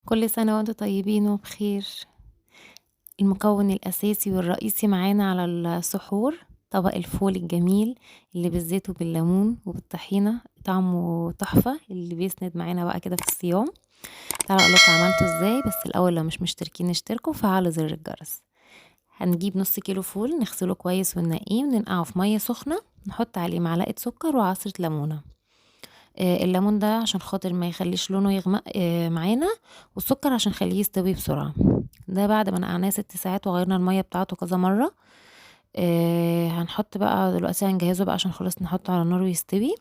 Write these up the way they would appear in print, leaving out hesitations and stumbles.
كل سنة وانتم طيبين وبخير. المكون الأساسي والرئيسي معانا على السحور طبق الفول الجميل اللي بالزيت وبالليمون وبالطحينة، طعمه تحفة، اللي بيسند معانا بقى كده في الصيام. تعالوا اقول لكم عملته ازاي، بس الأول لو مش مشتركين اشتركوا وفعلوا زر الجرس. هنجيب نص كيلو فول نغسله كويس وننقيه وننقعه في مية سخنة، نحط عليه معلقة سكر وعصرة ليمونة. الليمون ده عشان خاطر ما يخليش لونه يغمق معانا، والسكر عشان يخليه يستوي بسرعة. ده بعد ما نقعناه 6 ساعات وغيرنا المية بتاعته كذا مرة. هنحط بقى دلوقتي، هنجهزه بقى عشان خلاص نحطه على النار ويستوي.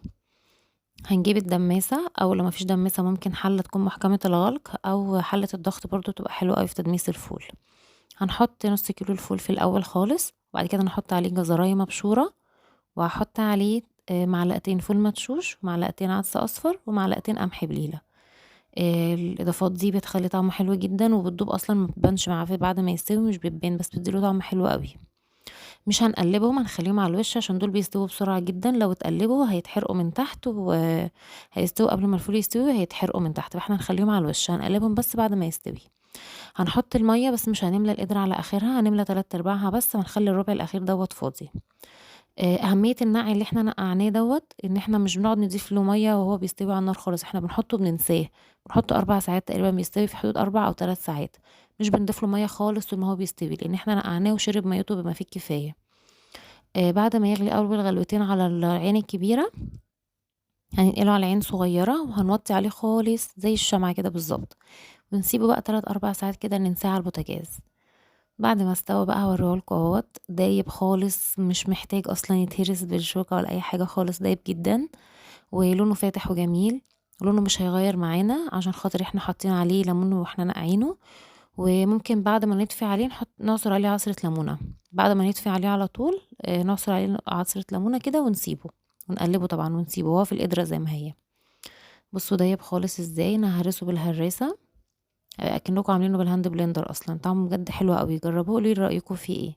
هنجيب الدماسة، او لو مفيش دماسة ممكن حلة تكون محكمة الغلق او حلة الضغط برضو تبقى حلوة قوي في تدميس الفول. هنحط نص كيلو الفول في الاول خالص، وبعد كده نحط عليه جزراية مبشورة، وهحط عليه معلقتين فول مدشوش ومعلقتين عدس اصفر ومعلقتين قمح بليلة. الاضافات دي بتخلي طعمه حلو جدا، وبتدوب اصلا ما بتبانش معاه بعد ما يستوي، مش بتبان بس بتديله طعم حلو قوي. مش هنقلبهم، هنخليهم على الوش عشان دول بيستووا بسرعة جدا، لو اتقلبوا هيتحرقوا من تحت وهيستووا قبل ما الفول يستوي هيتحرقوا من تحت، فاحنا هنخليهم على الوش، هنقلبهم بس بعد ما يستوي. هنحط المية بس مش هنملى القدرة على اخرها، هنملى 3/4 بس، وهنخلي الربع الاخير دوت فاضي. اهمية النقع اللي احنا نقعناه دوت ان احنا مش بنقعد نضيف له مية وهو بيستوي على النار خالص، احنا بنحطه بننساه، بنحطه 4 ساعات تقريبا، بيستوي في حدود 4 او 3 ساعات، مش بنضيف له مية خالص طول ما هو بيستوي، لان احنا نقعناه وشرب ميته بما فيه الكفاية. بعد ما يغلي اول غلوتين على العين الكبيرة هننقله على عين صغيرة، وهنوطي عليه خالص زي الشمعة كده بالظبط، ونسيبه بقى 3-4 ساعات كده ننساه على البوتاجاز. بعد ما استوى بقى هوريهولكوا اهوت، دايب خالص، مش محتاج اصلا يتهرس بالشوكة ولا اي حاجة خالص، دايب جدا ولونه فاتح وجميل، لونه مش هيغير معانا عشان خاطر احنا حاطين عليه ليمون واحنا نقعينه. وممكن بعد ما نطفي عليه نعصر عليه عصرة ليمونة، بعد ما نطفي عليه على طول، نعصر عليه عصرة ليمونة كده ونسيبه ونقلبه طبعا، ونسيبه وهو في القدرة زي ما هي. بصوا دايب خالص ازاي، انا هرسه بالهراسة اكنكم عاملينه بال hand blender، اصلا طعمه بجد حلو قوي. جربوه قولوا لي رايكم فيه ايه.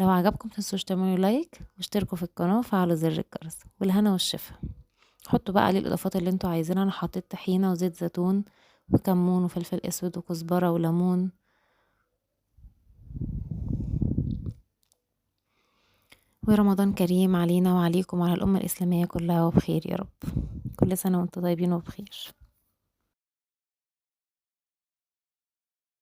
لو عجبكم متنسوش تعملوا like واشتركوا في القناة وفعلوا زر الجرس، والهنا والشفا. حطوا بقى عليه الاضافات اللي انتوا عايزينها، انا حطيت طحينه وزيت زيتون وكمون وفلفل اسود وكزبره وليمون. ورمضان كريم علينا وعليكم وعلى الامة الاسلامية كلها وبخير يا رب. كل سنة وانتم طيبين وبخير.